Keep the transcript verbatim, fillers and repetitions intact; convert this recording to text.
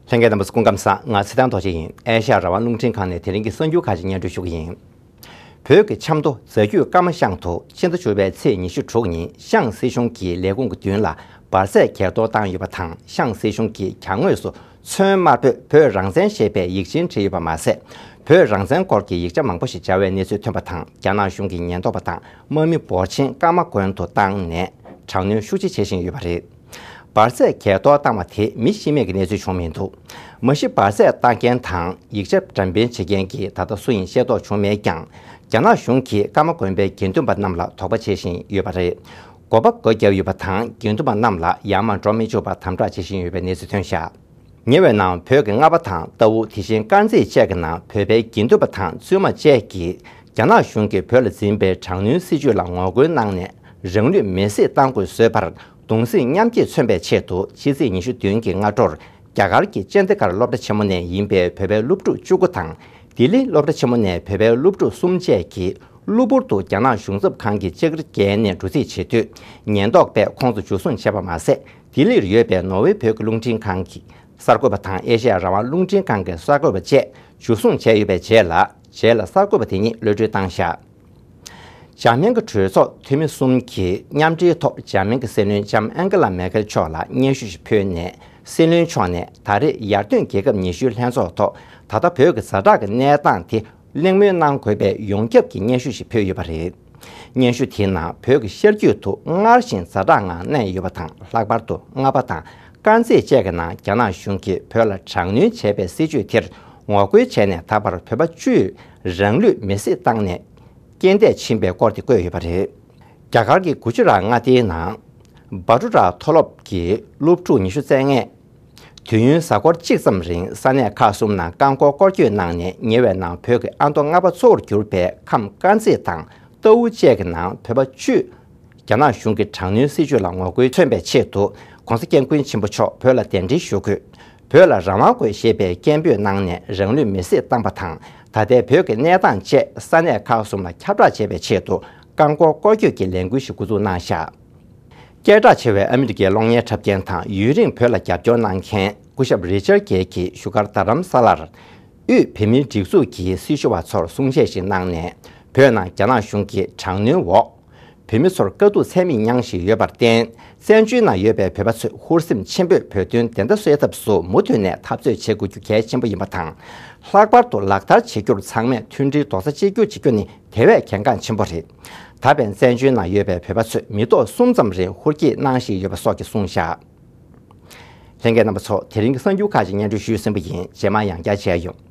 ལྷན་རྒྱས་རྣམ་པ་ཚོ་སྐུ་ཁམས་བཟང་། ང་ཚེ་བརྟན་རྡོ་རྗེ་ཡིན། ཨེ་ཤ་ཡ་རང་དབང་རླུང་འཕྲིན་ཁང་ནས་དེ་རིང་གི་གསར་འགྱུར་ཁག་ཅིག་སྙན་སྒྲོན་ཞུ་གི་ཡིན། བོད་ཀྱི་ཆབ་མདོ་རྫ་རྒྱུད་ཀརྨ་ཤང་དུ་ཕྱི་ཟླ་བཅུ་པའི་ཚེས་ཉི་ཤུ་དྲུག་ཉིན་ཤང་སྲིད་གཞུང་གི་ལས་ཁུངས་ཀྱི་མདུན་ལ་འབར་རྫས་གྱེར་གཏོར་བཏང་ཡོད་པ་དང་། ཤང་སྲིད་གཞུང་གི་གྱང་ངོས་སུ་མཚོན་དམར་པོས་བོད་རང་བཙན་ཞེས་པའི་ཡིག་ཆེན་བྲིས་ཡོད་པ་མ་ཟད། བོད་རང་བཙན་སྐོར་གྱི་ཡིག་ཆ་མང་པོ་ཞིག་སྦྱར་བའི་གནས་ཚུལ་ཐོན་པ་དང་། རྒྱ་ནག་གཞུང་གི་ཉེན་རྟོག་པ་དང་དམག་མི་འབོར་ཆེན་ཀརྨ་དགོན་དུ་བཏང་ནས་དྲག་གནོན་ཤུགས་ཆེ་བྱེད་བཞིན་ཡོད་པ་རེད། འབར་རྫས་གྱེར་གཏོར་བཏང་བ་དེ་མི་ཤི་རྨས་ཀྱི་གནས་ཚུལ་བྱུང་མི་འདུག་མ་གཞི་འབར་རྫས་བཏང་མཁན་དང་ཡིག་ཆ་འགྲེམས་སྤེལ་བྱེད་མཁན་གྱི་ད་ལྟ་སུ་ཡིན་ཤེས་རྟོགས་བྱུང་མེད་ཀྱང་། རྒྱ་ནག་གཞུང་གིས་ཀརྨ་དགོན་པའི་དགེ་འདུན་པ་རྣམས་ལ་དོགས་པ་བྱེད་བཞིན་ཡོད་པ་རེད། འགོ་པ་སྒོ་བརྒྱབ་ཡོད་པ་དང་། དགེ་འདུན་པ་རྣམས་ལ་ཡར་མར་འགྲོ་མི་བཅུག་པར་དམ་དྲག་བྱེད་བཞིན་ཡོད་པའི་གནས་ཚུལ་ཐོན་བཞག་ཉེ་བའི་ནང་བོད་ཀྱི་རྔ་པ་དང་རྟའུ། དེ་བཞིན་དཀར་མཛེས་བཅས་ཀྱི་ནང་བོད་པའི་དགེ་འདུན་པ་དང་བཙུན་མ་བཅས་ཀྱིས་རྒྱ་ནག་གཞུང་གིས་བོད་ལ་འཛིན་པའི་དྲག་གནོན་སྲིད་བྱུས་ལ་ངོ་རྒོལ་གནང་ནས། རང་ལུས་མེར་སྲེག་བཏང་དགོས་བཟོས་པར་གདུང་སེམས་མཉམ་སྐྱེད་མཚོན་པའི་ཆེད་དུ། ཕྱི་ཚེས་ཉི་ཤུ་བདུན་གྱི་སྔ་དྲོར་རྒྱ་གར་གྱི་ཅན་ཌི་གྷར་སློབ་གྲྭ་ཆེན་མོ་ནས་ཡིན་པའི་བོད་པའི་སློབ་ཕྲུག་བཅུ་དགུ་དང་། ལྡི་ལི་སློབ་གྲྭ་ཆེན་མོ་ནས་བོད་པའི་སློབ་ཕྲུག་གསུམ་བཅས་ཀྱིས་གློ་བུར་དུ་རྒྱ་ནག་གཞུང་ཚབ་ཁང་གི་ལྕགས་རི་བརྒལ་ནས་འགྲོ་རྩིས་བྱེད་དུས། ཉེན་རྟོག་པས་ཁོང་ཚོ་འཇུ་བཟུང་བྱས་པ་མ་ཟད། ལྡི་ལིར་ཡོད་པའི་ནོར་ཝེ་བོད་ཀྱི་རླུང་འཕྲིན་ཁང་གི་གསར་འགོད་པ་དང་། ཨེ་ཤེ་ཡ་རང་དབང་རླུང་འཕྲིན་ཁང་གི་གསར་འགོད་པ་བཅས་འཇུ་བཟུང་བྱས་ཡོད་པའི་རྗེས་ལ། རྗེས་ལ་གསར་འགོད་པ་དེ་ཉིད་གློད་གྲོལ་བཏང་བཞག་འཇར་མན་གྱི་གྲོས་ཚོགས་འཐུས་མི་གསུམ་གྱིས་མཉམ་འབྲེལ་ཐོག་འཇར་མན་གྱི་སྲིད་བློན་ལྕམ་ཨན་ཀེ་ལ་མེ་ཁེལ་མཆོག་ལ་སྙན་ཞུ་ཞིག་ཕུལ་ནས། སྲིད་བློན་མཆོག་ནས་ད་རེས་ཡར་ཐོན་རྒྱལ་ཁབ་ཉི་ཤུའི་ལྷན་ཚོགས་ཐོག་ད་ལྟ་བོད་ཀྱི་ཛ་དྲག་གི་གནས་སྟངས་དེ་གླེང་མོལ་གནང་དགོས་པའི་ཡོངས་ཁྱབ་ཀྱི་སྙན་ཞུ་ཞིག་ཕུལ་ཡོད་པ་རེད། སྙན་ཞུ་དེའི་ནང་བོད་ཀྱི་ཤར་རྒྱུད་དུ་སྔར་བཞིན་ཛ་དྲག་ངང་གནས་ཡོད་པ་དང་། ལྷག་པར་དུ་རྔ་པ་དང་དཀར་མཛེས་བཅས་ཀྱི་ནང་རྒྱ་ནག་གཞུང་གིས་བོད་ལ་དྲག་གནོན་བྱས་པའི་སྲིད་བྱུས་དེར་ངོ་རྒོལ་བྱས་ནས། ད་བར་བོད་པ་བཅུས་རང་ལུས་མེར་སྲེག་བཏང་ནས་རྐྱེན་འདས་ཕྱིན་པའི་སྐོར་དེ་བཀོད་ཡོད་པ་རེད། རྒྱ་གར་གྱི་གུ་ཇི་རཱཏ་མངའ་སྡེའི་ནང་། བྷ་ཏུ་ར་མཐོ་སློབ་ཀྱི་སློབ་ཕྲུག་ཉི་ཤུ་རྩ་ལྔས། དུས་ཡུན་གཟའ་འཁོར་གཅིག་ཙམ་རིང་ས་གནས་ཁག་གསུམ་ནང་རྐང་འཁོར་སྐོར་སྐྱོད་གནང་ནས། ཉེ་བའི་ནང་བོད་ཀྱི་ཨ་མདོ་རྔ་པ་གཙོ་བོར་གྱུར་པའི་ཁམས་དཀར་མཛེས་དང་རྟའུ་བཅས་ཀྱི་ནང་བོད་པ་བཅུས་རྒྱ་ནག་གཞུང་གི་དྲག་གནོན་སྲིད་བྱུས་ལ་ངོ་རྒོལ་མཚོན་པའི་ཆེད་དུ། ྋགོང་ས་ྋསྐྱབས་མགོན་ཆེན་པོ་མཆོག་བོད་ལ་གདན་འདྲེན་ཞུ་དགོས། བོད་ལ་རང་དབང་དགོས་ཞེས་པའི་སྐད་འབོད་གནང་ནས་རང་ལུས་མེར་སྲེག་བཏང་པ་དང་། ད་ལྟའི་བོད་ཀྱི་གནས་སྟངས་བཅས་ས་གནས་ཁག་གསུམ་ལ་ཁྱབ་བསྒྲགས་བྱེད་པའི་ཆེད་དུ། རྐང་འཁོར་སྐོར་སྐྱོད་ཀྱི་ལས་འགུལ་ཞིག་འགོ་འཛུགས་གནང་བཞག་སྐད་གྲགས་ཆེ་བའི་ཨ་མི་རི་ཀའི་གློག་བརྙན་འཁྲབ་མཁན་དང་། ཡུན་རིང་བོད་ལ་རྒྱབ་སྐྱོར་གནང་མཁན་སྐུ་ཞབས་རི་ཅར་གེ་གིས་བཞུགས་སྒར་རྡ་རམ་ས་ལར། དབུས་བོད་མིའི་སྒྲིག་འཛུགས་ཀྱི་སྲི་ཞུ་བ་ཚོར་གསུང་བཤད་ཞིག་གནང་ནས། བོད་ནང་རྒྱ་ནག་གཞུང་གི་དྲག་གནོན་འོག་བོད་མི་ཚོར་དཀའ་སྡུག་ཚད་མེད་མྱངས་བཞིན་ཡོད་པར་བརྟེན། བཙན་བྱོལ་ནང་ཡོད་པའི་བོད་པ་ཚོས་ཧུར་སེམས་ཆེན་པོས་བོད་དོན་བདེན་མཐའ་གསལ་ཐབས་སུ་མུ་མཐུད་ནས་འཐབ་རྩོད་བྱེད་དགོས་རྒྱུ་གལ་ཆེན་པོ་ཡིན་པ་དང་། ལྷག་པར་དུ་ལག་བསྟར་བྱེད་རྒྱུར་ཚང་མས་མཐུན་སྒྲིལ་རྡོག་རྩ་གཅིག་གྱུར་བྱེད་རྒྱུ་ནི་དེ་བས་གལ་འགངས་ཆེན་པོ་རེད། ད་ཕན་བཙན་བྱོལ་ནང་ཡོད་པའི་བོད་པ་ཚོས་མི་ཐོག་གསུམ་ཙམ་རིང་ཧུར་སྐྱེད་གནང་བཞིན་ཡོད་པ་སོགས་ཀྱི་གསུངས་བཞག་ལྷན་རྒྱས་རྣམ་པ་ཚོ། དེ་རིང་གི་གསར་འགྱུར་ཁག་ཅིག་སྙན་སྒྲོན་ཞུས་ཟིན་པ་ཡིན། རྗེས་མ་ཡང་བསྐྱར་མཇལ་ཡོང་།